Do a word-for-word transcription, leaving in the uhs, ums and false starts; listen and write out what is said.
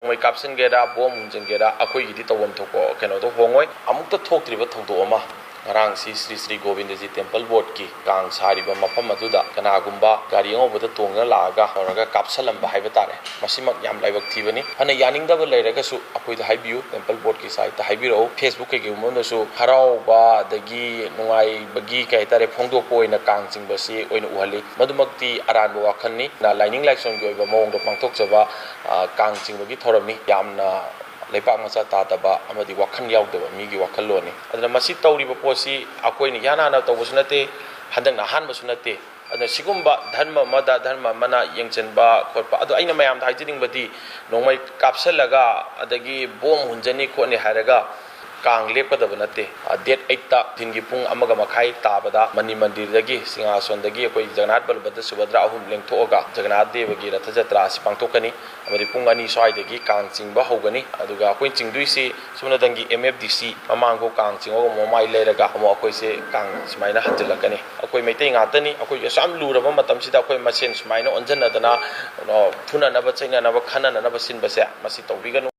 ꯅꯣꯡꯃꯩ ꯀꯥꯞꯁꯤꯟꯒꯦꯔꯥ, ꯕꯣꯝ ꯍꯨꯟꯖꯤꯟꯒꯦꯔꯥ, ꯑꯩꯈꯣꯏꯒꯤꯗꯤ ꯇꯧꯐꯝ ꯊꯣꯛꯄ ꯀꯩꯅꯣꯗꯣ ꯍꯣꯡꯉꯣꯏ꯫ ꯑꯃꯨꯛꯇ ꯊꯣꯛꯇ꯭ꯔꯤꯕ ꯊꯧꯗꯣꯛ ꯑꯃ, ꯉꯔꯥꯡꯁꯤ ꯁ꯭ꯔꯤ ꯁ꯭ꯔꯤ ꯒꯣꯕꯤꯟꯗꯖꯤ ꯇꯦꯝꯄꯜ ꯕꯣꯔꯗꯀꯤ ꯀꯥꯡ ꯁꯥꯔꯤꯕ ꯃꯐꯝ ꯑꯗꯨꯗ ꯀꯅꯥꯒꯨꯝꯕ ꯒꯥꯔꯤ ꯑꯉꯧꯕꯗ ꯇꯣꯡꯗꯨꯅ ꯂꯥꯛꯑꯒ ꯇꯧꯔꯒ ꯀꯥꯞꯁꯜꯂꯝꯕ ꯍꯥꯏꯕ ꯇꯥꯔꯦ꯫ ꯃꯁꯤꯃꯛ ꯌꯥꯝ ꯂꯥꯏꯕꯛ ꯊꯤꯕꯅꯤ꯫ ꯐꯅ ꯌꯥꯅꯤꯡꯗꯕ ꯂꯩꯔꯒꯁꯨ ꯑꯩꯈꯣꯏꯗ ꯍꯥꯏꯕꯤꯌꯨ, ꯇꯦꯝꯄꯜ ꯕꯣꯔꯗꯀꯤ ꯁꯥꯏꯠꯇ ꯍꯥꯏꯕꯤꯔꯛꯎ꯫ ꯐꯦꯁꯕꯨꯛ ꯀꯩꯀꯩꯒꯨꯝꯕ ꯑꯃꯗꯁꯨ ꯍꯔꯥꯎꯕ ꯑꯗꯒꯤ ꯅꯨꯡꯉꯥꯏꯕꯒꯤ ꯀꯩ ꯍꯥꯏꯇꯥꯔꯦ, ꯐꯣꯡꯗꯣꯛꯄ ꯑꯣꯏꯅ ꯀꯥꯡ ꯆꯤꯡꯕꯁꯤ ꯑꯣꯏꯅ ꯎꯍꯜꯂꯤ꯫ ꯃꯗꯨꯃꯛꯇꯤ ꯑꯔꯥꯟꯕ ꯋꯥꯈꯜꯅꯤ꯫ ꯂꯥꯏꯅꯤꯡ ꯂꯥꯏꯁꯣꯟꯒꯤ ꯑꯣꯏꯕ ꯃꯑꯣꯡꯗ ꯄꯥꯡꯊꯣꯛꯆꯕ, ꯑ, ꯀꯥꯡ ꯆꯤꯡꯕꯒꯤ ꯊꯧꯔꯝꯅꯤ꯫ ꯌꯥꯝꯅ ꯂꯩꯕꯥꯛ ꯃꯆꯥ ꯇꯥꯗꯕ ꯑꯃꯗꯤ ꯋꯥꯈꯜ ꯌꯥꯎꯗꯕ ꯃꯤꯒꯤ ꯋꯥꯈꯜꯂꯣꯟꯅꯤ꯫ ꯑꯗꯨꯅ ꯃꯁꯤ ꯇꯧꯔꯤꯕ ꯄꯣꯠꯁꯤ ꯑꯩꯈꯣꯏꯅ ꯏꯍꯥꯟ ꯍꯥꯟꯅ ꯇꯧꯕꯁꯨ ꯅꯠꯇꯦ, ꯍꯟꯗꯛꯅ ꯑꯍꯥꯟꯕꯁꯨ ꯅꯠꯇꯦ꯫ ꯑꯗꯨꯅ ꯁꯤꯒꯨꯝꯕ ꯙꯔꯃ ꯑꯃꯗ ꯙꯔꯃ ꯑꯃꯅ ꯌꯦꯡꯁꯤꯟꯕ ꯈꯣꯠꯄ, ꯑꯗꯣ ꯑꯩꯅ ꯃꯌꯥꯝꯗ ꯍꯥꯏꯖꯅꯤꯡꯕꯗꯤ, ꯅꯣꯡꯃꯩ ꯀꯥꯞꯁꯜꯂꯒ ꯑꯗꯒꯤ ꯕꯣꯝ ꯍꯨꯟꯖꯅꯤ ꯈꯣꯠꯅꯤ ꯍꯥꯏꯔꯒ ꯀꯥꯡ ꯂꯦꯞꯀꯗꯕ ꯅꯠꯇꯦ꯫ ꯑ, ꯗꯦꯠ ꯑꯩꯠꯇ ꯅꯨꯡꯊꯤꯟꯒꯤ ꯄꯨꯡ ꯑꯃꯒ ꯃꯈꯥꯏ ꯇꯥꯕꯗ ꯃꯅꯤ ꯃꯟꯗꯤꯔꯗꯒꯤ, ꯁꯤꯡꯍꯥꯁꯣꯟꯗꯒꯤ ꯑꯩꯈꯣꯏ ꯖꯒꯅꯥꯊ ꯕꯂꯕꯗ ꯁꯨꯚꯗ꯭ꯔꯥ ꯑꯍꯨꯝ ꯂꯦꯡꯊꯣꯛꯑꯒ ꯖꯒꯅꯥꯊ ꯗꯦꯕꯒꯤ ꯔꯊ ꯖꯇ꯭ꯔꯥ ꯑꯁꯤ ꯄꯥꯡꯊꯣꯛꯀꯅꯤ꯫ ꯑꯃꯗꯤ ꯄꯨꯡ ꯑꯅꯤ ꯁ꯭ꯋꯥꯏꯗꯒꯤ ꯀꯥꯡ ꯆꯤꯡꯕ ꯍꯧꯒꯅꯤ꯫ ꯑꯗꯨꯒ ꯑꯩꯈꯣꯏꯅ ꯆꯤꯡꯗꯣꯏꯁꯤ ꯁꯣꯝ ꯅꯥꯀꯟꯒꯤ ꯑꯦꯝ ꯑꯦꯐ ꯗꯤ ꯁꯤ ꯃꯃꯥꯡꯐꯥꯎ ꯀꯥꯡ ꯆꯤꯡꯉꯒ ꯑꯃꯨꯛ ꯃꯃꯥꯏ ꯂꯩꯔꯒ ꯑꯃꯨꯛ ꯑꯩꯈꯣꯏꯁꯦ ꯀꯥꯡ ꯁꯨꯃꯥꯏꯅ ꯍꯟꯖꯤꯜꯂꯛꯀꯅꯤ꯫ ꯑꯩꯈꯣꯏ ꯃꯩꯇꯩ ꯉꯥꯛꯇꯅꯤ, ꯑꯩꯈꯣꯏꯒꯤ ꯑꯁꯨꯛ ꯌꯥꯝ ꯂꯨꯔꯕ ꯃꯇꯝꯁꯤꯗ ꯑꯩꯈꯣꯏ ꯃꯁꯦꯟ ꯁꯨꯃꯥꯏꯅ ꯑꯣꯟꯁꯤꯟꯅꯗꯅ, ꯀꯩꯅꯣ, ꯐꯨꯅꯅꯕ, ꯆꯩꯅꯅꯕ, ꯈꯟꯅꯅꯅꯕ ꯁꯤꯟꯕꯁꯦ ꯃꯁꯤ ꯇꯧꯕꯤꯒꯅꯨ꯫